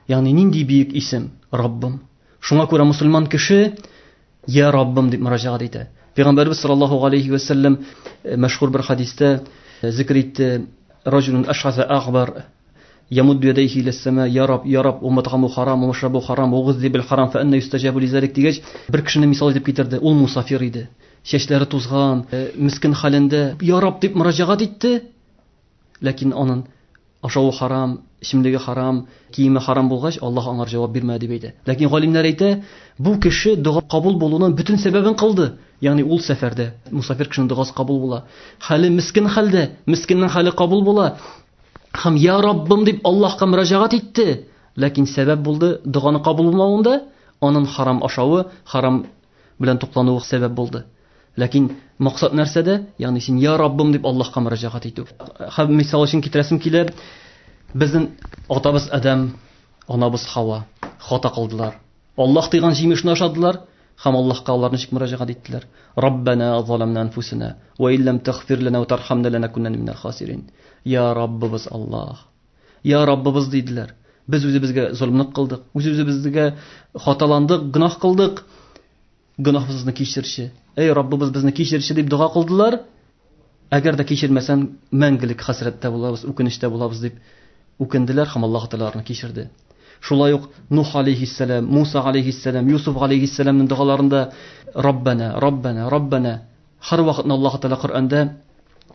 Ягъни нинди бөек исем Раббым. Шуңа күрә мусульман кеше Я Раббым дип мөрәҗәгать итә. Пәйгамбәрбез саллаллаһу алейхи ва сәлләм э, мәшһүр бер хадистә э, зикр итте: "Раҗулун ашхаса агбар ямудду ядайхи иля сама, я Раб, я Раб, уматгаму харам, умашрабу харам, угыззи бил харам, фа анна юстаҗабу лизалик" дигәч, бер кешене мисал итеп китерде. Ул мусафир иде. Чәчләре тузган, э, мискен хәлендә. Я Раб дип мөрәҗәгать итте. Ләкин анын ашавы харам, эчемлеге харам, киеме харам булгач, Аллаһ аңар җавап бирмәде дип әйтә. Ләкин галимнәр әйтә, бу кеше дога кабул булуның бөтен сәбәбен кылды. Ягъни ул сәфәрдә, мусафир кешенең догасы кабул була. Хәле мискен хәлдә, мискиннең хәле кабул була. Һәм я Раббым дип Аллаһка мөрәҗәгать итте. Ләкин сәбәп булды доганы кабул булмавында, анын харам ашавы, харам белән туклануы сәбәп булды. Ләкин максат нәрсәдә? Ягъни син я Раббым дип Аллаһка мөрәҗәгать итү. Һәм мисал өчен китерәсем килә, безнең атабыз Адәм, анабыз Хава хата кылдылар. Аллаһ тыйган җимешне ашадылар һәм Аллаһка алар ничек мөрәҗәгать иттеләр? Раббана заламна анфусана ва иллам тагфир лана ва тархамна ланакунанна минал хасирин. Я Раббыбыз Аллаһ. Я Раббыбыз диделәр. Без үзебезгә золымлык кылдык, үз-үзебезгә хаталандык, гөнаһ кылдык. Гөнаһыбызны кичерче. Эй, Раббыбыз, безне кичерче дип дога кылдылар. Әгәр дә кичермәсәң, мәңгелек хәсрәттә булабыз, үкенечтә булабыз дип үкенделәр һәм Аллаһ Тәгалә аларны кичерде. Шулай ук Нух алейхиссәлам, Муса алейхиссәлам, Юсуф алейхиссәламның догаларында Раббана, Раббана, Раббана һәрвакытны Аллаһ Тәгалә Коръәндә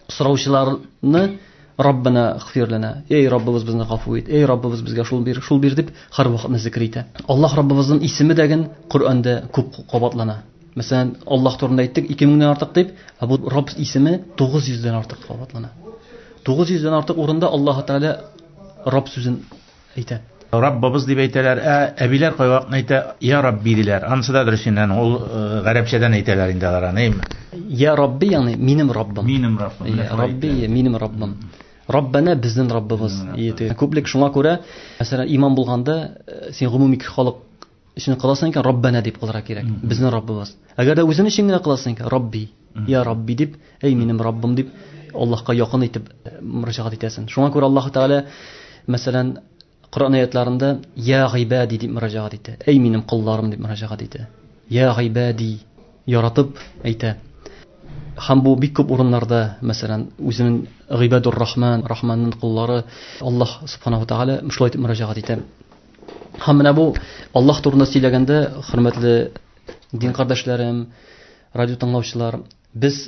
сораучыларны Раббана гфир лана. Эй Раббыбыз безне гафу ит. Эй Раббыбыз безгә шул бир, шул бир дип һәрвакытны зикр итә. Аллаһ Раббыбызның исеме дәген Коръәндә күп кабатлана. Мәсәлән, Аллаһ турында әйттек 2000 дән артык дип, ә бу Рабб исеме 900 дән артык кабатлана. 900 дән артык урында Аллаһ Тәгалә Рабб сүзен әйтә. Раббыбыз дип әйтәләр, ә әбиләр кайвакытны әйтә, я Рабби диләр. Анысы да дөрес инде, ул э, гарәпчәдән әйтәләр инде алар аны, әйме? Я Рабби, ягъни минем Раббым. Минем Раббым. Я Рабби, минем Раббым. Раббана безнең Раббыбыз. Күплек шуңа күрә, мәсәлән, имам булганда, э, син гомуми халык өчен кыласың икән, Раббана дип кылырга кирәк. Безнең Раббыбыз. Әгәр дә үзең өчен генә кыласың икән, Рабби, я Рабби дип, эй минем Раббым дип Аллаһка якын итеп э, мөрәҗәгать итәсең. Шуңа күрә Аллаһ Тәгалә, мәсәлән, Коръән аятларында я гыйбади дип мөрәҗәгать итә. Эй минем колларым дип мөрәҗәгать итә. Я гыйбади яратып әйтә. Һәм бу бик күп урыннарда, мәсәлән, үзенең гыйбадур рахман, рахманның коллары Аллаһ субханаху тәгалә шулай итеп мөрәҗәгать итә. Һәм менә бу Аллаһ турында сөйләгәндә, хөрмәтле дин кардәшләрем, радио тыңлаучылар, без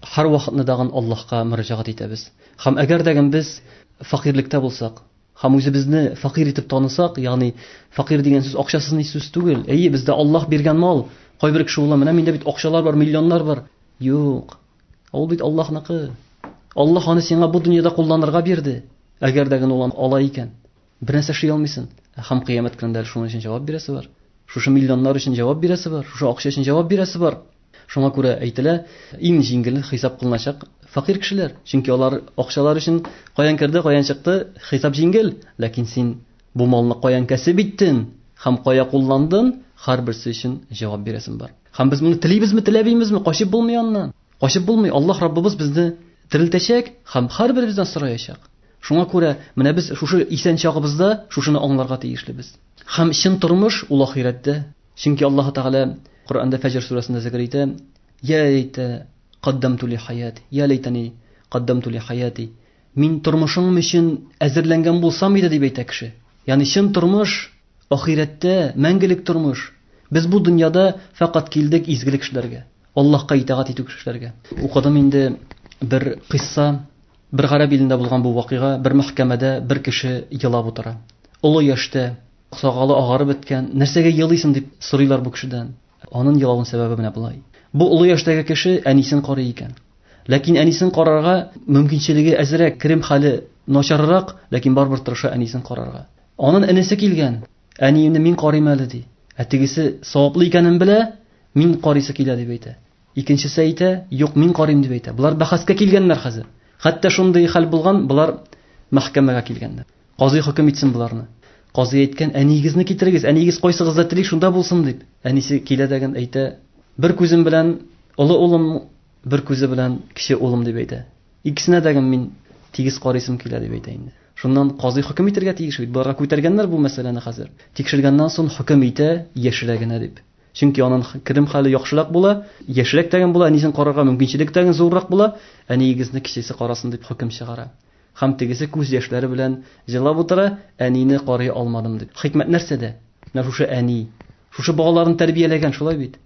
һәр вакытны дагын Аллаһка мөрәҗәгать итәбез. Һәм әгәр дә без факирлектә булсак, һәм үзебезне факир итеп танысак, ягъни факир дигән сүз акчасыз ни сүз түгел. Әйе, бездә Аллаһ биргән мал. Кайбер кеше уйлый, менә миндә бит акчалар бар, миллионнар бар. Юк. Ул бит Аллаһныкы. Аллаһ аны сиңа бу дөньяда кулланырга бирде. Әгәр дә генә ул ала икән. Бер нәрсә эшли алмыйсың. Ә һәм кыямәт көнендә әле шуның өчен җавап бирәсе бар. Шушы миллионнар өчен җавап бирәсе бар, шушы акча өчен җавап бирәсе бар. Шуңа күрә әйтелә, иң җиңел хисап кылыначак фәкыйрь кешеләр. Чөнки алар акчалар өчен каян керде, каян чыкты, хисап җиңел. Ләкин син бу малны каян кәсеп иттең һәм кая кулландың, һәрберсе өчен җавап бирәсең бар. Һәм без моны телибезме, теләмибезме, качып булмый аннан. Качып булмый, Аллаһ Раббыбыз безне терелтәчәк һәм һәрберебездән сораячак. Шуңа күрә менә без шушы исән чагыбызда шушыны аңларга тиешлебез. Һәм чын тормыш ул ахирәттә. Чөнки Аллаһ Тәгалә Коръәндә Фәҗр сүрәсендә зикер итә: "Я ләйтә каддамту ли хаяти, я ләйтәни каддамту ли хаяти". Мин тормышым өчен әзерләнгән булсам иде дип әйтә кеше. Ягъни чын тормыш ахирәттә, мәңгелек тормыш. Без бу дөньяда фәкать килдек изгелек эшләргә. Аллаһка итагать итү кешеләргә. Укыдым инде бер кыйсса, бер гарәп илендә булган бу вакыйга, бер мәхкәмәдә бер кеше елап утыра. Олы яшьтә, сакалы агарып беткән, нәрсәгә елыйсың дип сорыйлар бу кешедән. Анын елавын сәбәбе менә болай. Бу олы яшьтәге кеше әнисен карый икән. Ләкин әнисен карарга мөмкинчелеге әзрәк, керем хәле начаррак, ләкин барыбер тырыша әнисен карарга. Анын энесе килгән, әниемне мин карыйм әле ди. Ә тегесе саваплы икәнен белә, Мин карыйсы килә дип әйтә. Икенчесе әйтә, юк, мин карыйм дип әйтә. Болар бәхәскә килгәннәр хәзер. Хәтта шундый хәл булган, болар мәхкәмәгә килгәннәр. Казый хөкем итсен боларны. Казый әйткән, әниегезне китерегез, әниегез кайсыгызда тели, шунда булсын дип. Әнисе килә дәген әйтә, бер күзем белән олы улым, бер күзе белән кече улым дип әйтә. Икесенә дәген мин тигез карыйсым килә дип әйтә инде. Шуннан казый хөкем итәргә тиеш бит. Боларга күтәргәннәр бу мәсьәләне хәзер. Тикшергәннән соң хөкем итә яшьрәгенә дип. Чөнки анын керем хәле яхшырак була, яшьрәк тәген була, әнисен карарга мөмкинчелек тәген зуррак була, әниегезне кечесе карасын дип хөкем чыгара. Һәм тегесе күз яшьләре белән җылап утыра, әнине карый алмадым дип. Хикмәт нәрсәдә? Менә шушы әни. Шушы балаларын тәрбияләгән, шулай бит?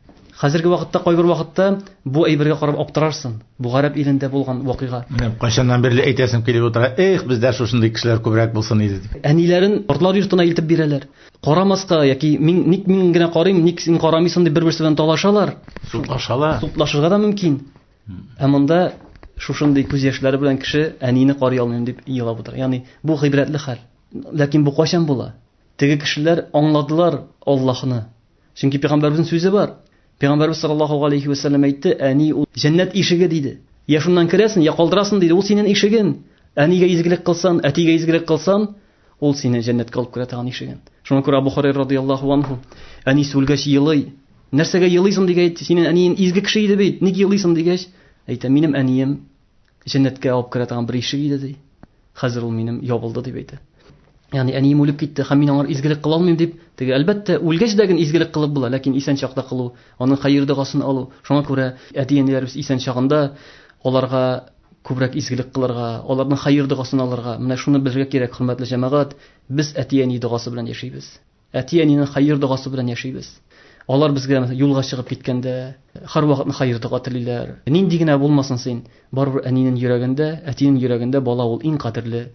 Хәзерге вакытта кайбер вакытта бу әйбергә карап аптырарсың. Бу гарәп илендә булган вакыйга. Менә кайчаннан бирле әйтәсем килеп утыра, эх, бездә шушындый кешеләр күбрәк булсын иде дип. Әниләрен картлар йортына илтеп бирәләр. Карамаска яки мин ник мин генә карыйм, ник син карамыйсың дип бер-берсе белән талашалар. Судлашалар. Судлашырга да мөмкин. Ә монда шушындый күз яшьләре белән кеше әнине карый алмыйм дип елап утыра. Ягъни бу гыйбрәтле хәл. Ләкин бу кайчан була? Теге кешеләр аңладылар Аллаһны. Чөнки пәйгамбәребезнең сүзе бар. Пәйгамбәребез саллаллаһу алейхи ва сәлләм әйтте, әни ул җәннәт ишеге диде. Я шуннан керәсең, я калдырасың диде. Ул синең ишеген. Әнигә изгелек кылсан, әтигә изгелек кылсан, ул сине җәннәткә алып керә торган ишеген. Шуңа күрә Абу Хурайра радияллаһу анху әнисе үлгәч елый. Нәрсәгә елыйсың дигәч, синең әниең изге кеше иде бит, ник елыйсың дигәч, әйтә, минем әнием җәннәткә алып керә торган бер ишек иде ди. Хәзер ул минем ябылды дип әйтә. Ягъни әнием үлеп китте һәм мин аңар изгелек кыла алмыйм дип, теге әлбәттә үлгәч дә генә изгелек кылып була, ләкин исән чакта кылу, аның хәер догасын алу. Шуңа күрә әти-әниләребез исән чагында аларга күбрәк изгелек кылырга, аларның хәер догасын алырга. Менә шуны белергә кирәк, хөрмәтле җәмәгать, без әти-әни догасы белән яшибез. Әти-әнинең хәер догасы белән яшибез. Алар безгә юлга чыгып киткәндә һәрвакытны хәер дога телиләр. Нинди генә булмасын син, барыбер әнинең йөрәгендә, әтинең йөрәгендә бала ул иң кадерле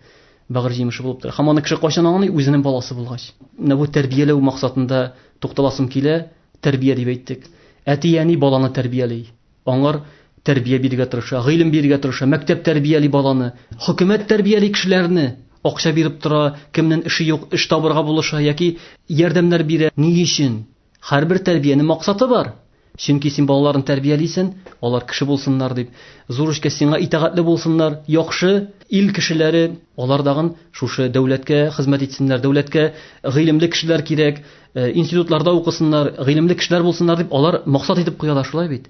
бәгырь җимеше булып тора. Һәм аны кеше кайчан аңлый? Үзенең баласы булгач. Менә бу тәрбияләү максатында тукталасым килә. Тәрбия дип әйттек. Әти-әни баланы тәрбияли. Аңар тәрбия бирергә тырыша, гыйлем бирергә тырыша, мәктәп тәрбияли баланы, хөкүмәт тәрбияли кешеләрне, акча биреп тора, кемнең эше юк, эш табырга булыша яки ярдәмнәр бирә. Ни өчен? Һәрбер тәрбиянең максаты бар. Чөнки син балаларын тәрбиялисен, алар кеше булсыннар дип, зур эшкә сиңа итагатьле булсыннар, яхшы ил кешеләре, алар дагын шушы дәүләткә хезмәт итсеннәр, дәүләткә гыйлемле кешеләр кирәк, институтларда укысыннар, гыйлемле кешеләр булсыннар дип алар максат итеп куялар, шулай бит?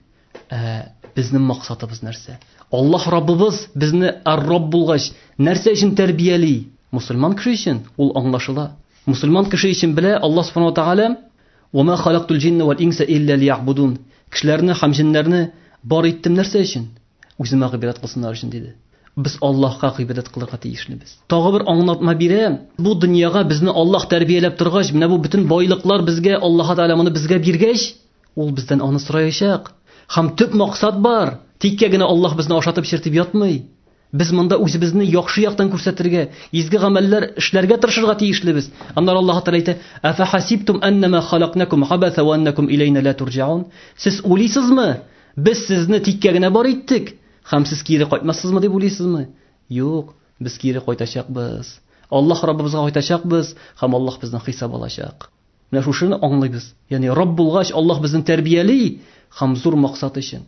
Ә безнең максатыбыз нәрсә? Аллаһ Раббыбыз безне ар-Рабб булгач, нәрсә өчен тәрбияли? Мусульман кеше өчен ул аңлашыла. Мусульман кеше өчен белә Аллаһ субхану ва тааля: "Ва ма халактул җинна вал инса илля лиябудун". Кешеләрне һәм җеннәрне бар иттем нәрсә өчен? Үземә гыйбадәт кылсыннар өчен диде. Без Аллаһка гыйбадәт кылырга тиешлебез. Тагы бер аңлатма бирәм. Бу дөньяга безне Аллаһ тәрбияләп торгач, менә бу бөтен байлыклар безгә Аллаһ Тәгалә моны безгә биргәч, ул бездән аны сораячак. Һәм төп максат бар. Тиккә генә Аллаһ безне ашатып эчертеп ятмый. Без монда үзебезне яхшы яктан күрсәтергә, изге гамәлләр эшләргә тырышырга тиешлебез. Аннары Аллаһ Тәгалә әйтә: "Афахасибтум аннама халакнакум абаса ва аннакум илейна ла турҗаун?" Сез уйлыйсызмы? Без сезне тиккә генә бар иттек, һәм сез кире кайтмассызмы дип уйлыйсызмы? Юк, без кире кайтачакбыз. Аллаһ Раббыбызга кайтачакбыз, һәм Аллаһ бездән хисап алачак. Менә шушыны аңлыйбыз. Ягъни Рабб булгач, Аллаһ безне тәрбияли һәм зур максат өчен.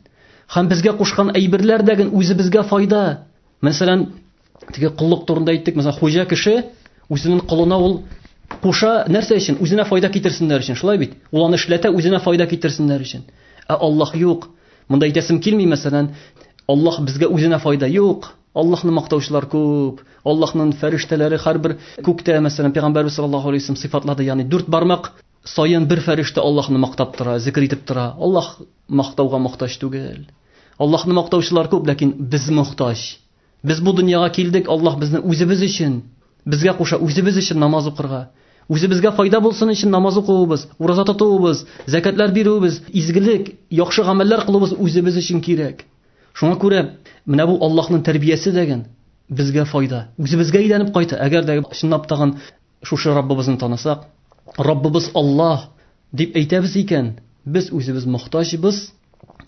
Һәм безгә кушкан әйберләр дә үзебезгә файда. Мәсәлән, теге коллык турында әйттек, мәсәлән, хуҗа кеше үзенең колына ул куша нәрсә өчен? Үзенә файда китерсеннәр өчен, шулай бит? Ул аны эшләтә үзенә файда китерсеннәр өчен. Ә Аллаһ юк. Монда әйтәсем килми, мәсәлән, Аллаһ безгә үзенә файда юк. Аллаһны мактаучылар күп. Аллаһның фәрештәләре һәрбер күктә, мәсәлән, Пәйгамбәрбез саллаллаһу алейһи вәсәлләм сыйфатлады, ягъни дүрт бармак саен бер фәрештә Аллаһны мактап тора, зикр итеп тора. Аллаһ мактауга мохтаҗ түгел. Аллаһны мактаучылар күп, ләкин без мохтаҗ. Без бу дөньяга килдек, Аллаһ безне үзебез өчен, безгә куша үзебез өчен намаз укырга. Үзебезгә файда булсын өчен намаз укуыбыз, ураза тотуыбыз, зәкәтләр бирүебез, изгелек, яхшы гамәлләр кылуыбыз үзебез өчен кирәк. Шуңа күрә менә бу Аллаһның тәрбиясе дәген безгә файда. Үзебезгә әйләнеп кайта. Әгәр дә чынлап тагын шушы Раббыбызны танысак, Раббыбыз Аллаһ дип әйтәбез икән, без үзебез мохтаҗбыз.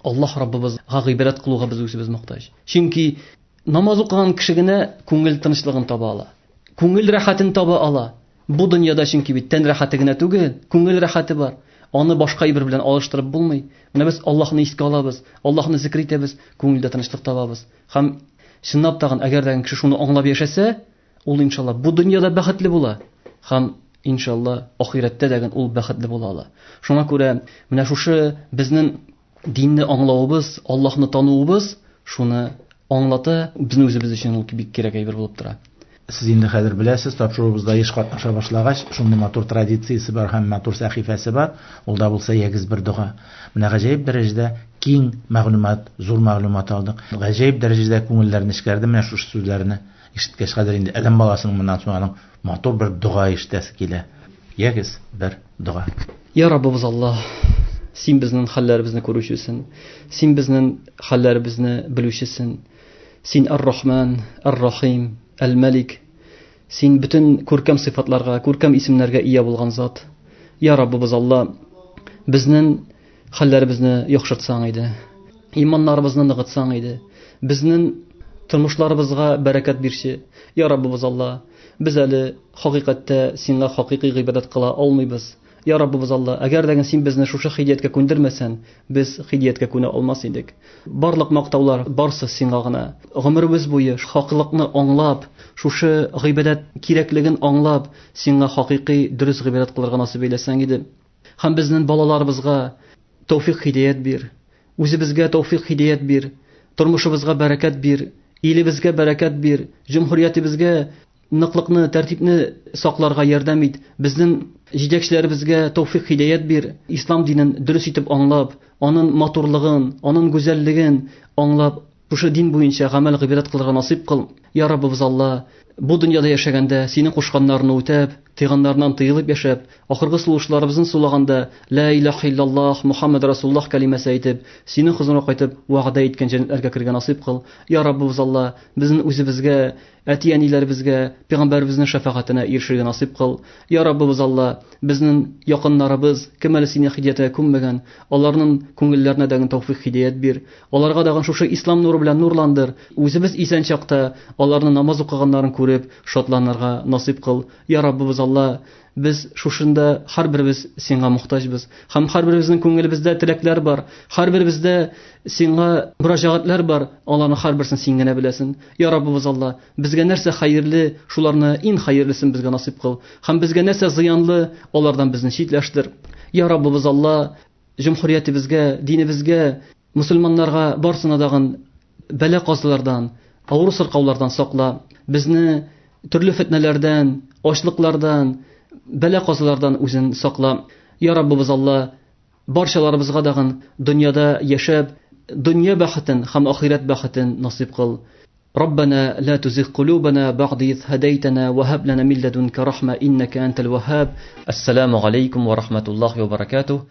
Аллаһ Раббыбызга гыйбадәт кылуга без үзебез мохтаҗ. Чөнки намаз укыган кеше генә күңел тынычлыгын таба ала. Күңел рәхәтен таба ала. Бу дөньяда чөнки бит тән рәхәте генә түгел, күңел рәхәте бар. Аны башка әйбер белән алыштырып булмый. Менә без Аллаһны искә алабыз, Аллаһны зикр итәбез, күңелдә тынычлык табабыз. Һәм чынлап тагын, әгәр дә кеше шуны аңлап яшәсә, ул иншалла бу дөньяда бәхетле була һәм иншалла ахирәттә дә ул бәхетле була ала. Шуңа күрә менә шушы безнең динне аңлавыбыз, Аллаһны тануыбыз шуны аңлата, безнең үзебез өчен ул бик кирәк әйбер булып тора. Сез инде хәзер беләсез, тапшыруыбызда еш катнаша башлагач, шундый матур традициясе бар һәм матур сәхифәсе бар. Ул да булса ягез бер дога. Менә гаҗәеп дәрәҗәдә киң мәгълүмат, зур мәгълүмат алдык. Гаҗәеп дәрәҗәдә күңелләр нечкәрде менә шушы сүзләрне ишеткәч. Хәзер инде адәм баласының моннан соң аның матур бер дога ишетәсе килә. Ягез бер дога. Я Раббыбыз Аллаһ, син безнең хәлләребезне күрүчесең, син безнең хәлләребезне белүчесең. Син Ар-Рахман, Ар-Рахим, Әл-Мәлик. Син бөтен күркәм сыйфатларга, күркәм исемнәргә ия булган зат. Я Раббыбыз Алла, безнең хәлләребезне яхшыртсаң иде. Иманнарыбызны ныгытсаң иде. Безнең тормышларыбызга бәрәкәт бирче. Я Раббыбыз Алла, без әле хакыйкатьтә сиңа хакыйкый гыйбадәт кыла алмыйбыз. Я Раббыбыз Алла, әгәр дә син безне шушы хидияткә күндермәсән, без хидияткә күнә алмас идек. Барлык мактаулар барсы сиңа гына. Гомеребез буе хаклыкны аңлап, шушы гыйбадәт кирәклеген аңлап, сиңа хакыйкый дөрес гыйбадәт кылырга насыйп әйләсәң иде. Һәм безнең балаларыбызга тәүфик хидият бир. Үзебезгә тәүфик хидият бир. Тормышыбызга бәрәкәт бир. Илебезгә бәрәкәт бир. Җөмһүриятебезгә ныклыкны, тәртипне сакларга ярдәм ит. Безнең җитәкчеләребезгә тәүфик хидәят бир. Ислам динен дөрес итеп аңлап, аның матурлыгын, аның гүзәллеген аңлап, шушы дин буенча гамәл гыйбадәт кылырга насыйп кыл. Я Раббыбыз Алла, бу дөньяда яшәгәндә синең кушканнарны үтәп, тыйганнарыннан тыелып яшәп, ахыргы сулышларыбызны сулаганда ла илаһа иллаллаһ Мухаммад Расуллаһ кәлимәсе әйтеп, синең хозурыңа кайтып, вәгъдә иткән җәннәтләргә керергә насыйп кыл. Я Раббыбыз Алла, безнең үзебезгә әти-әниләребезгә, пәйгамбәребезнең шәфәгатенә ирешергә насыйп кыл. Я Раббыбыз Алла, безнең якыннарыбыз, кем әле сине һидәятеңә күммәгән, аларның күңелләренә дәген тәүфик һидәят бир. Аларга дагын шушы ислам нуры белән нурландыр. Үзебез исән чакта аларның намаз укыганнарын күреп, шатланырга насыйп кыл. Я Раббыбыз Алла, без шушында һәрберебез сиңа мохтаҗбыз. Һәм һәрберебезнең күңелебездә теләкләр бар. Һәрберебездә сиңа мөрәҗәгатьләр бар. Аларның һәрберсен син генә беләсең. Я Раббыбыз Алла, безгә нәрсә хәерле, шуларны иң хәерлесен безгә насыйп кыл. Һәм безгә нәрсә зыянлы, алардан безне читләштер. Я Раббыбыз Алла, җөмһүриятебезгә, динебезгә, мусульманнарга барсына дагын бәла казалардан, авыру сыркаулардан сакла. Безне төрле фетнәләрдән, ачлыклардан, бәла казалардан үзен сакла. Я Раббыбыз Алла, барчаларыбызга дагын дөньяда яшәп, дөнья бәхетен һәм ахирәт бәхетен насыйп кыл. ربنا لا تزغ قلوبنا بعد إذ هديتنا وهب لنا من لدنك رحمة إنك أنت الوهاب. السلام عليكم ورحمة الله وبركاته.